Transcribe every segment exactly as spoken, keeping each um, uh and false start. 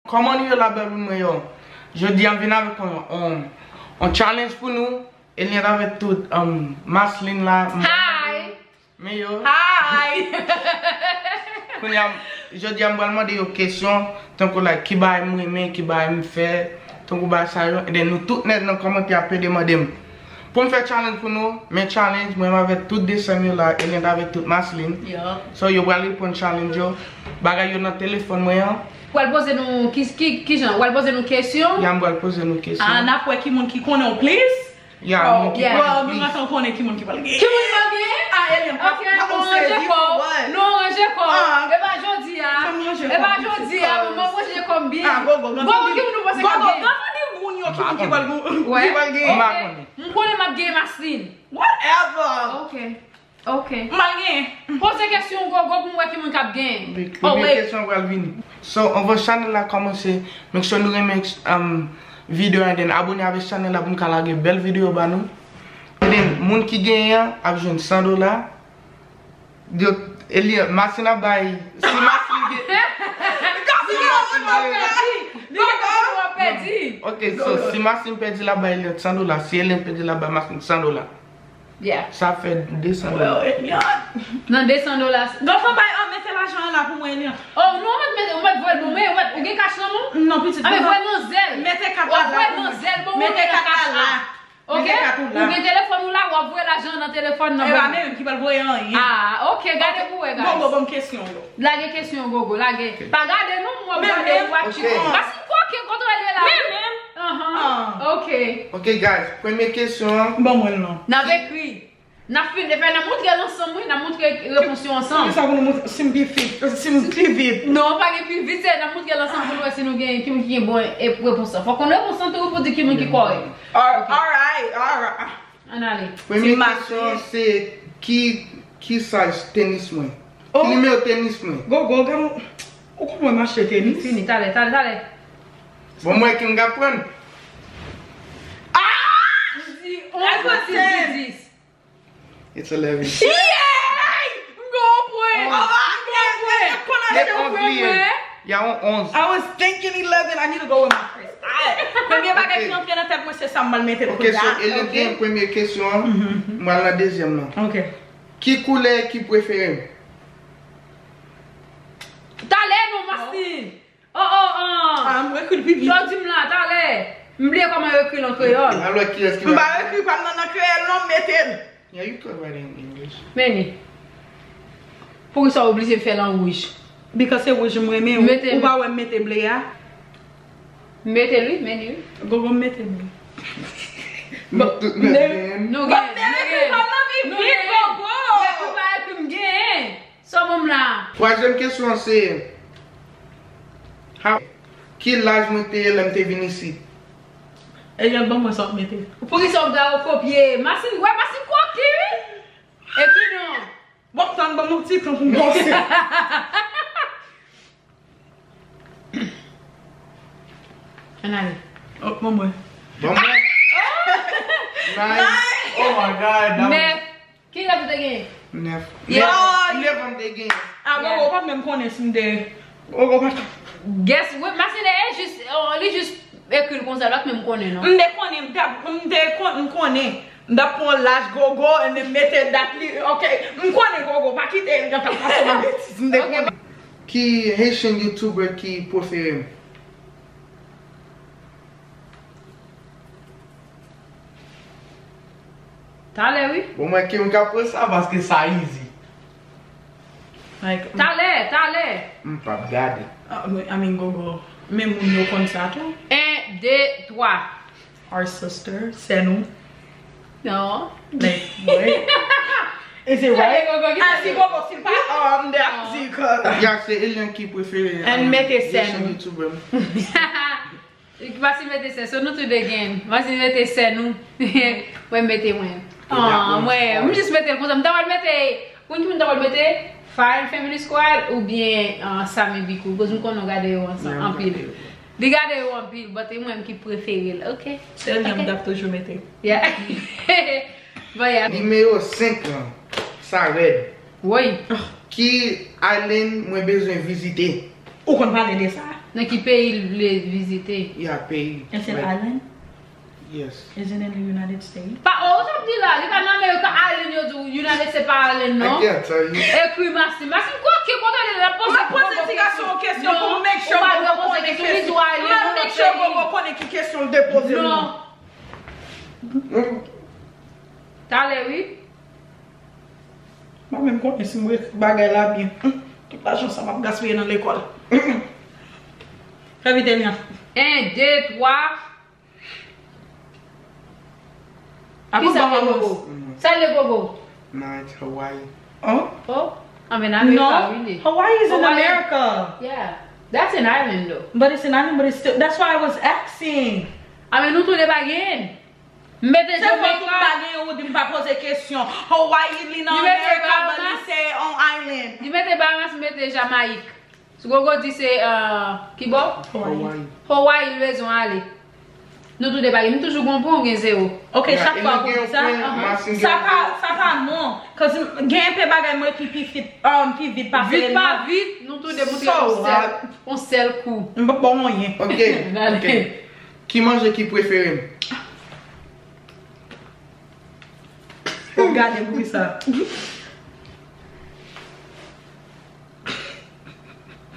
Kòman nou ye la, bèl moun mwen yo? Jodi a m vin avèk yon, yon, yon challenge pou nou. E li avèk tout, um, Maslin la. Hi! Men yo. Hi! Kounye a, jodi a m pral mande yo kesyon, tankou like, ki bagay m renmen, ki bagay m fè, tankou bagay sa yo. E den nou tout nèt nan kòmantè ap pede mande m. Pou m fè challenge pou nou, men challenge, mwen avèk tout de sè m yo la, Eliante avèk tout Maslin. Yeah. So, yo pral reponn challenge yo. Bagay yo nan telefòn mwen an. Pral poze nou, ki, ki, ki jan? Pral poze nou kesyon? Ya, m pral poze nou kesyon. Ah, n ap wè ki moun ki konnen w plis. Ya, oh, moun ki yeah. Konnen w plis. Bon, nou gentan konnen ki moun ki pral genyen. Ki moun ki pral genyen? Ah, Eliante, ok, pa, pa, pa, nou ranje kò. Nou ranje kò. Ah. E pa jodi a. E pa jodi a, manman ranje kò m byen. Ah, Gogo, Gogo, ki moun nou panse k ap genyen? Gogo, Gogo, di moun yo ki moun ki pral, ki pral genyen. M pa konnen. M konnen m ap genyen Maslin. Whatever. Ok. Ok. M pral genyen. Poze kesyon Gogo pou m wè ki moun k ap genyen. Wi, oh, wi, wait. Kesyon pral vini. So, anvan chanèl la kòmanse, make sure nou renmen, um, videyo and then abone avèk chanèl la pou m ka lage bèl videyo ba nou. And then, moun ki genyen an ap jwenn san dola. Yo, Eli, Maslin ap bay, si Maslin gen, si Maslin gen, ok, so, si Maslin pèdi, l ap bay Eliante san dola. Si Eliante pèdi, l ap bay Maslin san dola. Yeah. Sa fè de san dola. Well, Eliante. Nan de san dola. Donk, fò bay, ah, mete lajan an la pou mwen, Eliante. Oh, non, ou mèt, ou mèt voye l pou mwen, ou mèt, ou gen kach nan men w? Non, pitit. Ah, men voye nan zèl. Mete kat la pou mwen. Voye nan zèl, bon, mete kat la. Ok? Mete kat ou la. Ou gen telefòn ou la, w ap voye lajan nan telefòn nan. E pa menm ki pral voye anyen. Ah, ok, gade pou wè, guys. Gogo, ban m kesyon yo. Lage kesyon, Gogo, lage. Pa gade non, m wè w gade, w ap chita. Paske koke kontwole la. Men menm. Ahan. Ah. Ok. Ok, guys, premye kesyon an. Ban mwen l non. N ap ekri. N ap fin, epi n ap montre l ansanm, wi, n ap montre repons yo ansanm. Poukisa pou nou montre, si m pi vit, si m pi vit? Non, pa gen pi vit, se n ap montre l ansanm pou nou wè si nou gen, ki moun ki gen bon, e, repons lan. Fòk konn repons lan tou pou di ki moun ki kòrèk. Al-, alright, alright. Ann ale. Premye kesyon an se ki, ki size tenis mwen? Oh. Ki nimewo tenis mwen? Gogo, gade, ou konn mwen m achte tenis? Fini, talè, talè, talè. Bon, mwen ki m ka pran. Ah! Di onz, Maslin di dis. It's eleven. Yay! M gen yon pwen! Oh, m gen yon pwen! Nèt onz li ye. Y a yon onz. I was thinking eleven, I need to go with my first eye. Premye bagay ki antre nan tèt mwen, se sa m pral mete l kounya. Ok, so, Eliante gen premye kesyon an. M pral nan dezyèm lan. Ok. Ki koulè ki prefere m? Talè non, Maslin. Oh, oh, oh. Ah, m ekri l pi vit. Sa w di m la, talè. M bliye kòman yo ekri l an kreyòl. Alò, kiyès ki va? M pa ekri pa m nan, nan kreyòl, non, m mete l. Yeah, you could write in English. Meni. Poukisa w oblije fè l an wouj? Because se wouj m renmen. Ou pa wè m mete ble a? M mete l, wi, meni, wi. Gogo, m mete ble. Nou tout mèt gen. Nou gen, nou gen. Nou gen. Ou pa ekri m genyen. Sa w ban m la? Twazyèm kesyon an se, how, ki laj mwen te ye lè m te vin isit? Eliante, ban mwen sa w mete. Poukisa w gade w kopye? Maslin, wè Maslin koke, wi. Epi non. W ap tann ban m yon ti tan pou m panse. Ann ale. Oh, ban mwen. Ban mwen. Nine. Oh my God. Nèf. Ki laj ou te genyen? Nèf. Yo! Nèf an m te genyen. Ah, Gogo pa t menm konnen si m te, Gogo pa t. Guess what? Maslin e jis, oh, li jis ekri l konsa, l pa t menm konnen, non. M te konnen, m t ap, m te kon-, m konnen. M t ap pran laj Gogo, and then mete dat li, ok. M konnen Gogo pa kite l, gen tan pase nan betiz, m te konnen. Ki Haitian YouTuber ki prefere m? Talè, wi. Bon, mwen ki m ka pran sa, paske sa easy. Like, talè, talè. M p ap gade. Ah, I mean, Gogo. Men moun yo konn sa tou. En, de, twa. Our sister, sè nou. Non. Like, what? Is it right? Sè Gogo ki... Ah, si Gogo, si l pa, um, de ap di ke... Ya, se Eliante ki prefere, and um, mete sè nou. Haitian YouTuber. Maslin mete sè, so nou tou de gen. Maslin mete sè nou. Mwen mete mwen. Ah, mwen, m jis mete l konsa. M ta pral mete, konn ki moun m ta pral mete? Fire and Family Squad oubyen, ah, Samy Bicou. Koz m konnen w gade yo ansanm anpil. Li gade yo anpil, but e mwen ki prefere l, ok? Se li m t ap toujou mete. Yeah. But yeah. Nimewo senk lan, sa rèd. Woy. Ki island mwen bezwen vizite? Ou konn pale de sa? Nan ki peyi l vle vizite? Yeah, peyi. It's an island? Yes. Isn't it the United States? Pa, oh, sa di la, li pa nan America, island yo di United States pa island, non? I can't tell you. Ekri Maxime. Maxime, kwa ki kote li la poze? Mwen poze ti gason yon kesyon pou make sure Gogo konnen ki kesyon. Mwen make sure Gogo konnen ki kesyon l te poze. Non. Talè, wi. Mwen menm konnen si mwen ekri bagay la byen. Tout lajan sa m ap gaspiye nan lekòl. Fè vit, Elian. En, de, twa. Kisa le Gogo? Sa le Gogo? No, it's Hawaii. Oh? Oh? I mean, America, really. Hawaii is in America. Yeah. That's an island, though. But it's an island, but it's still, that's why I was asking. I mean, nou tou de pa gen. M mete Jamaica. Se fòk ou pa gen ou di m pa poze kesyon. Hawaii, li nan America, but li se on island. Li mete Bahamas, m mete Jamayik. Si Gogo di se, uh, ki bò? Hawaii. Hawaii, l bezwen ale. Nou tou de pa gen. M toujou gon pwen, ou gen zewo. Ok, chak fwa ou di sa, sa pa, sa pa non. Cause gen enpe bagay mwen ki pi vit, um, pi vit pase. Vit pa vit, nou tou de moutre yon sèl, yon sèl kou. M pa bon anyen. Ok, ok. Ki manje ki prefere m? Ou gade m pou sa.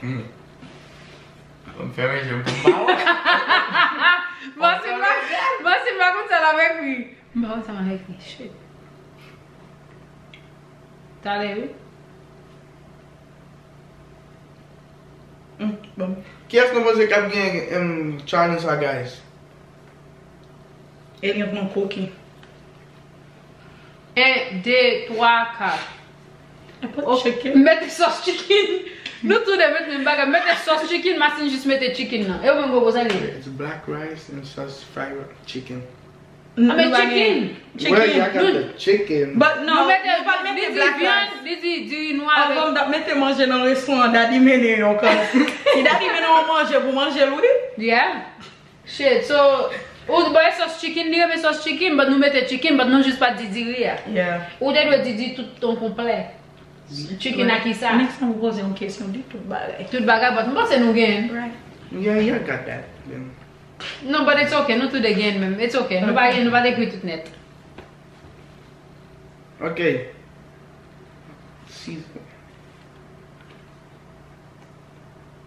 Hmm. Bon, m fèmen je m pou m pa wè. Bon, si m pa, bon, si m pa konn sa l ap ekri. M pa konn sa m ap ekri. Shit. Talè, wi. Mm, bon. Kiyès nou panse k ap gen, em, challenge sa, guys? Elian pran koki. En, de, twa, kat. Mete sòs chicken. Nou tou de mete menm bagay. Mete sòs chicken, Maxime jis mete chicken nan. E ou menm Gogo sa li ye? It's black rice and sauce fried chicken. Ah, men chicken. Chicken. Well, y'all got the chicken. But no, nou mete, nou pa mete black rice. Li di diri nwa avèk. Anvan m t ap mete manje nan restoran, Daddy mennen yon kan. Si Daddy mennen yon manje pou manje l, wi. Yeah. Shit, so, ou bay sòs chicken, li renmen sòs chicken, but nou mete chicken, but nou jis pa di diri a. Yeah. Ou te dwe di, di tout ton konplè. Chicken a kisa? Next time ou poze yon kesyon, di tout bagay. Tout bagay, but m panse nou gen. Right. Yeah, yeah, got that. Then. Non, but it's okay, nou tou de gen menm. It's okay. Nou pa gen, nou pa te ekri tout nèt. Ok. Si.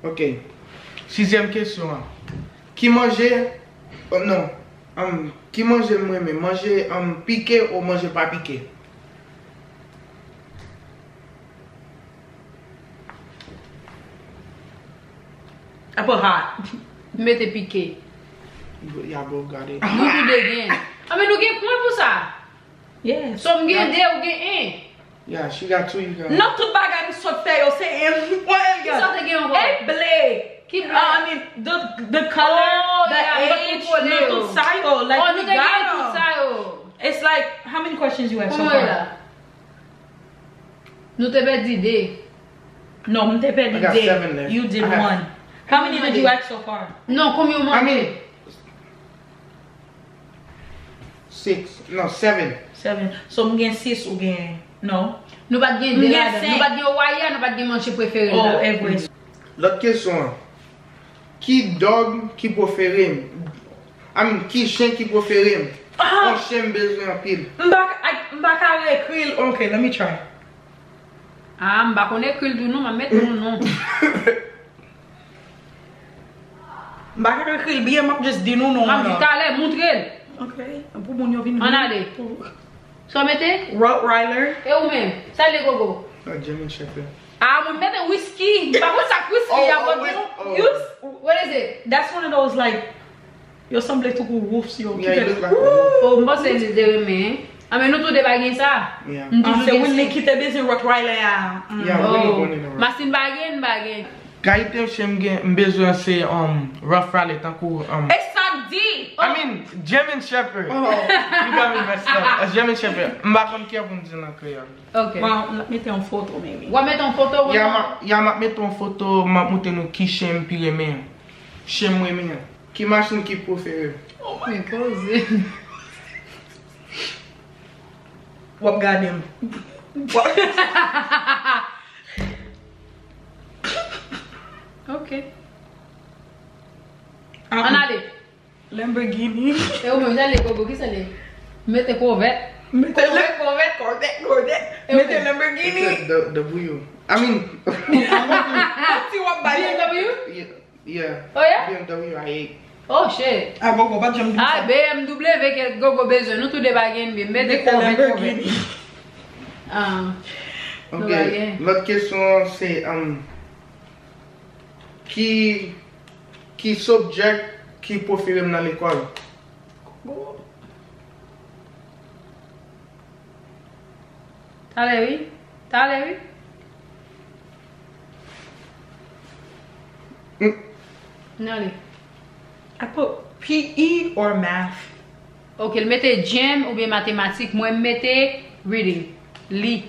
Ok. Sizyèm kesyon an. Ki manje, oh, non. Um, ki manje m renmen? Manje, um, pike ou manje pa pike? Apple hot. Mete pike. Ya bo gade. Nou tou de gen. Ah, men nou gen pwen pou sa. Yes. So m gen de, ou gen en. Yeah, she got two, you got. Nan tout bagay m sot fè yo, se en mwen l gen. Ki sa w te gen ankò? E ble. Ki ble? Uh, I mean, the, the color, oh, the yeah, age, nou tout sa yo, like, oh, nou te gen tout sa yo. It's like, how many questions you have so far? Konbyen la? Nou te pèdi de. No, m te pèdi de. I got seven left. You did one. How many did you ask so far? Non, konbyen w mande? I mean, six. No, seven. Seven. So, m gen sis, ou gen, no? Nou pa t gen de ladan. Nou pa t gen Hawaii a, nou pa t gen manje prefere l la. Oh, every. Lòt kesyon an. Ki dog ki prefere m? I mean, ki chen ki prefere m? Ah! Yon chen m bezwen anpil. M pa ka, m pa ka rekri l. Ok, let me try. Ah, m pa konn ekri l tou non, m ap mete yon non. M pa ka ekri l byen, m ap just di nou non an. M ap di talè, moutre l. Ok, pou moun yo vin. Ann ale. Sa w mete? Rottweiler. E ou menm? Sa l ye, Gogo? A, German Shepherd. Ah, mwen mete whisky. M pa konn sa k whisky a, but you, what is it? That's one of those, like, yo sanble tankou wolves yo. Yeah, it look like a wolf. Oh, m panse li te renmen. Ah, men nou tou de pa gen sa. Yeah. M toujou gen. Se Willy ki te bezwen Rottweiler a. Yeah, Willy born in a Rottweiler. Masin pa gen, m pa gen. Kalite chen m gen, m bezwen se, um, Rottweiler tankou, um, e sa m di! I mean, German Shepherd. Oh. You got me messed up. A German Shepherd. M pa konn kiyès pou m di nan kreyòl. Ok. Bon, m ap mete yon foto, maybe. W ap mete yon foto pou nou? Ya, m ap, ya, m ap mete yon foto, m ap montre nou ki chen m pi renmen an. Chen m renmen an. Ki machin ki prefere m? Oh my God. Poze. W ap gade m. W ap Ok. Ann ale. Lamborghini. E ou menm, jan li ye, Gogo, ki sa li ye? Mete Corvette. Mete Corvette, Corvette, Corvette, Corvette. E ou menm? Mete Lamborghini. It's a W. I mean, Ti w ap bay. B M W? Yeah, yeah. Oh, yeah? B M W, I hate. Oh, shit. Ah, Gogo, pa t janm di sa. Ah, B M W ke Gogo bezwen. Nou tou de pa gen, mete Corvette, Corvette. Ah, nou pa gen. Ok, lòt kesyon an se, um, ki, ki subject ki prefere m nan lekòl? Talè wi. Talè wi. Mm. N ale. Apo P E or math? Ok, l mete gym oubyen matematik. Mwen, m mete reading. Li.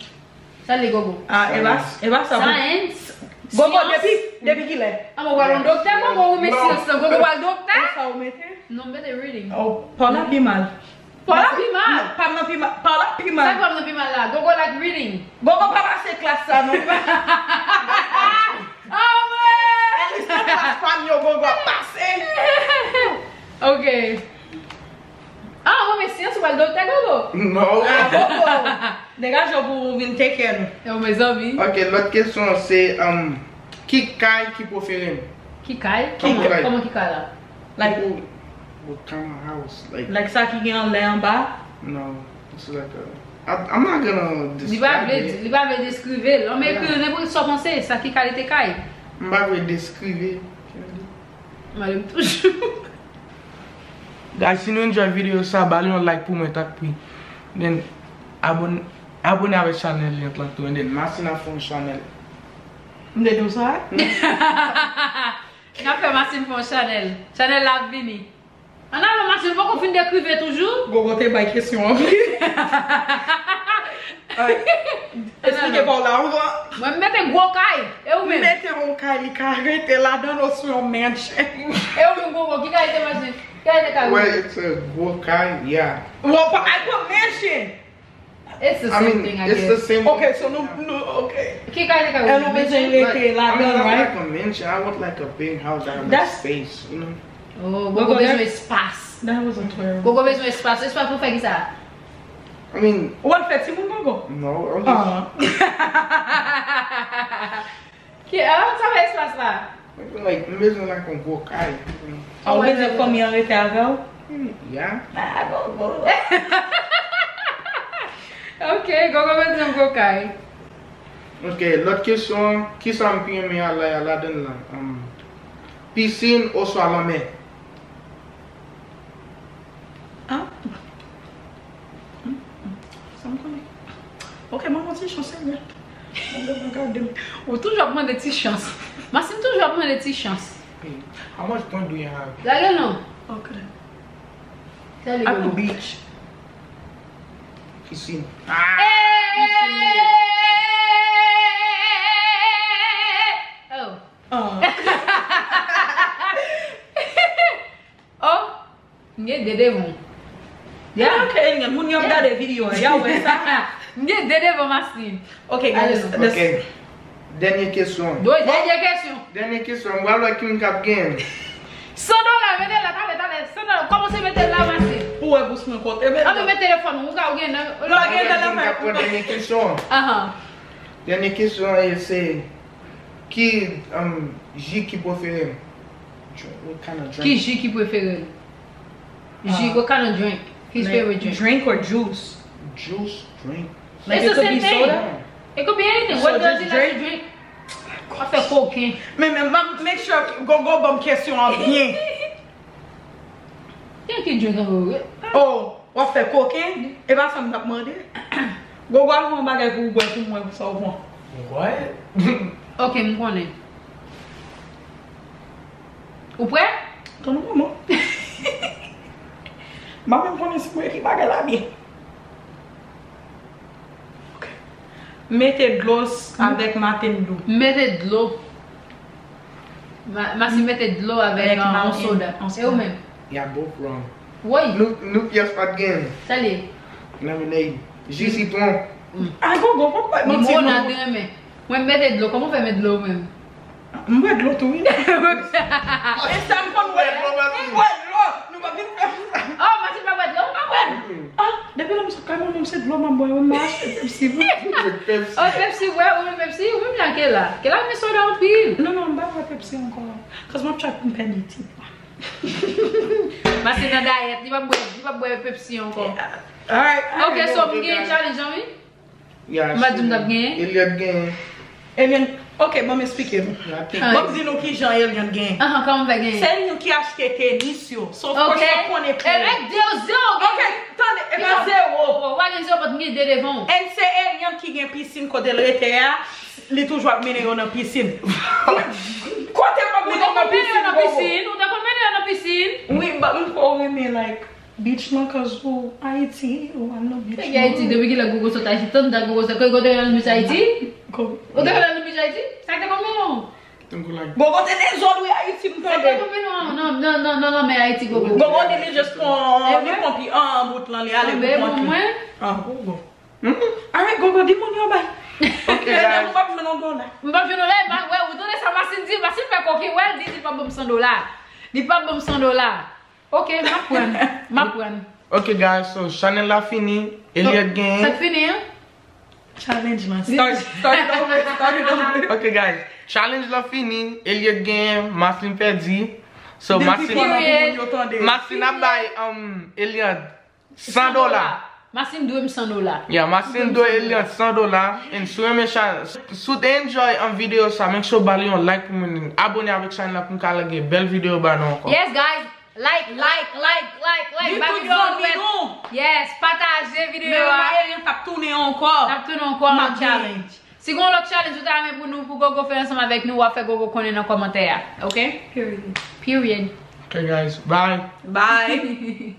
Sa l ye, Gogo? Ah, e pa, e pa sa pou Science. Gogo, science. Depi, depi kilè? Ah, mwen pral yon doktè, Gogo, ou renmen science lan. Gogo pral doktè? E sa ou mete? Non, m mete reading. Oh, pa w la pi mal. Pa w la pi mal. Non, pa m nan pi mal. Pa w la pi mal. Sa k pa m nan pi mal la? Gogo like reading. Gogo pa pase klas sa, non. Ah, mwen! At least nan klas pa m yo, Gogo ap pase. Ok. Ah, ou renmen science, ou pral doktè, Gogo? No. Ah, Gogo. Degaje w pou w vin take care nou. Yo, mezanmi. Ok, lòt kesyon an se, um, ki kay ki prefere m? Ki kay? Ki kay? Kòman, kòman ki kay la? Like, what kind of house? Like, like sa ki gen anlè, anba? No, it's like a, I, I'm not gonna describe it. Li pa vle, li pa vle deskrive l. An men, yeah, ekri nenpòt sa w panse, sa ki kalite kay. M pa vle deskrive. Mwen menm toujou. Guys, si nou enjoy videyo sa, ba li yon like pou mwen, tanpri. Then, abone, abone avèk chanèl li an tou, and then Masina fè yon chanèl. M te di w sa? N ap fè Masina fè yon chanèl. Chanèl la ap vini. An avan, Masina, poko fin dekrive toujou. Gogo te bay kesyon an. Ay, esplike pa w la anvan. Mwen, m mete gwo kay. E ou menm? M mete yon kay, li ka rete ladan l oswa yon mansion. E ou menm, Gogo, ki kalite mansion? Ki kalite kay ou? Well, it's a gwo kay, yeah. Well, but I put mansion. It's the same thing, I guess. I mean, it's the same. Okay, so nou, nou, okay. Ki kalite kay ou? E nou bezwen rete ladan, right? Like, I mean, I want, like, a mansion. I want, like, a big house that have, like, space, you know? Oh, Gogo bezwen espas. That was a twelve. Gogo bezwen espas. Espas pou fè ki sa? I mean, ou al fè timoun, Gogo? No, I'm just... Ki, ah, sa fè espas la? Like, m bezwen, like, yon gwo kay. Ah, ou bezwen fanmi an rete avè w? Hmm, yeah. Ah, Gogo. Ok, Gogo bezwen yon gwo kay. Ok, lòt kesyon, kisa m pi renmen al la, ladan l lan? Um, pisin oswa lanmè? Ah. Mm, mm. Sa m konnen. Ok, mwen yon ti chans, se vre. Mwen gade m. Ou toujou ap mande ti chans. Masina toujou ap mande ti chans. Hey, how much point do you have? Lage non. Ok. Sali, Gogo. Beach. Pisin. Ah! Hey! Pisin. Oh. Ah. Oh, m gen de devan. Ya. Ok, moun yo ap gade videyo a, y a wè sa. M gen de devan, Masina. Ok, guys. Ok. Dènye kesyon. Dènye kesyon. Dènye kesyon. M pral wè ki moun k ap genyen. San dola, mete la, talè, talè. San dola, kòmanse mete la, Masina. Ou wè bous mwen kote, men. Ann met telefòn ou, ou ka, ou gen nan. Non, gen nan. Mwen pral pran dènye kesyon. Ahan. Dènye kesyon an, e se Ki, um, ji ki prefere m? Drink, what kind of drink? Ki ji ki prefere l? Ji, what kind of drink? His favorite drink. Drink or juice? Juice, drink. Like, it could be soda. It could be anything. What does he like to drink? Afè koken. Men, men, make sure Gogo ban m kesyon an byen. Ki ki drink an gwo? Oh, w ap fè koken? E pa sa m t ap mande. Gogo al pran yon bagay pou w bwè pou mwen, pou sa w pran. What? Ok, m konnen. Ou prè? Tann mwen, man. M pa menm konnen si mwen ekri bagay la byen. Ok. Mete dlo s-, avèk Mountain Dew. Mete dlo. Ma-, Masi mete dlo avèk, uh, yon soda. E ou menm? Y'all both wrong. Woy. Nou, nou pyès pa t gen. Sa l ye? Lemonade. Ji sitwon. Mm. Ah, Gogo, papa, manti, Gogo. Mwen mete dlo. Kòman w fè mete dlo ou menm? M bwè dlo tou, wi. E sa m konn bwè. Dlo m ap bwè, wi, m achte Pepsi, wi. Pepsi. Oh, Pepsi, wè, ou menm Pepsi, ou menm la ke la. Ke la, men soda anpil. Non, non, m pa bwè Pepsi ankò. Kòz m ap try pou m pèdi ti pwa. Masin nan dayèt, li p ap bwè, li p ap bwè Pepsi ankò. Alright. Ok, so m gen challenge an, wi. Yeah, M pa di m t ap genyen. Eliot genyen. Elian, ok, bon, m eksplike nou. Rapid. Bon, m di nou ki jan Elian genyen. Ahan, kòman m fè genyen? Se Elian ki achte tenis yo. So, Ok. fòk ou konnen pou Evèk de zero. Ok, tande, e pa zero. Ou pa gen zero, pa t gen de devan. And se Elian ki gen pisin kote l rete a, li toujou ap mennen yo nan pisin. Kote m ap Ou mennen te yo konn nan mennen yo pisin, nan Gogo? Pisin, ou te konn mennen yo nan pisin. Wi, but m ko renmen, like, beach lan, cause ou Ayiti, ou al nan beach Nèg Ayiti, depi ki lè Gogo sot Ayiti, tann da Gogo sot, Gogo te nan beach Ayiti? Gogo. Ou te nan beach Ayiti? Sa te konn mennen w? Tankou like. Gogo te dezòd, wi, Ayiti, m Sa te tande. konn mennen w nan, nan, nan, nan lanmè Ayiti, Gogo? Gogo te li just pran, li Amen. pran pi an bout lan, li ale Amen, pou kont li. Mwen? Ah, Gogo. Alright, Gogo, di moun yo bay. Ok, Kèlè guys. nou p ap jwenn yon dola. M p ap jwenn yon lè, ma, wè, ou tande sa Masin di, Masin fè koki, wè, l di, di l p ap ban m san dola. Li p ap ban m san dola. Ok, m ap pran, m ap pran. Ok, guys, so channel la fini. Eliot Sa genyen. k fini, an? Challenge lan. Start, start it over, start it over. Ok, guys, challenge la fini. Eliot genyen, Masin pèdi. So, Depi Masin, konnen pou moun yo tande. Masin ap bay um, Eliot san dola. Masin dwe m san dola. Yeah, Masin dwe Eliot san dola. And si w renmen chan, si w te enjoy an videyo sa, make sure ba li yon like pou mwen. Abone avèk channel la pou m ka lage bèl videyo ba nou ankò. Yes, guys. Like, like, like, like, like. Di Ba tout videyo a zanmi lwèt. nou. Yes, pataje Men videyo a. Marie Elian t ap tounen ankò. N ap tounen ankò M nan ap challenge. Si gen yon lòt challenge ou ta renmen pou nou, pou Gogo fè ansanm avèk nou, w ap fè Gogo konnen nan kòmantè a. Ok? Period. Period. Ok, guys, bye. Bye.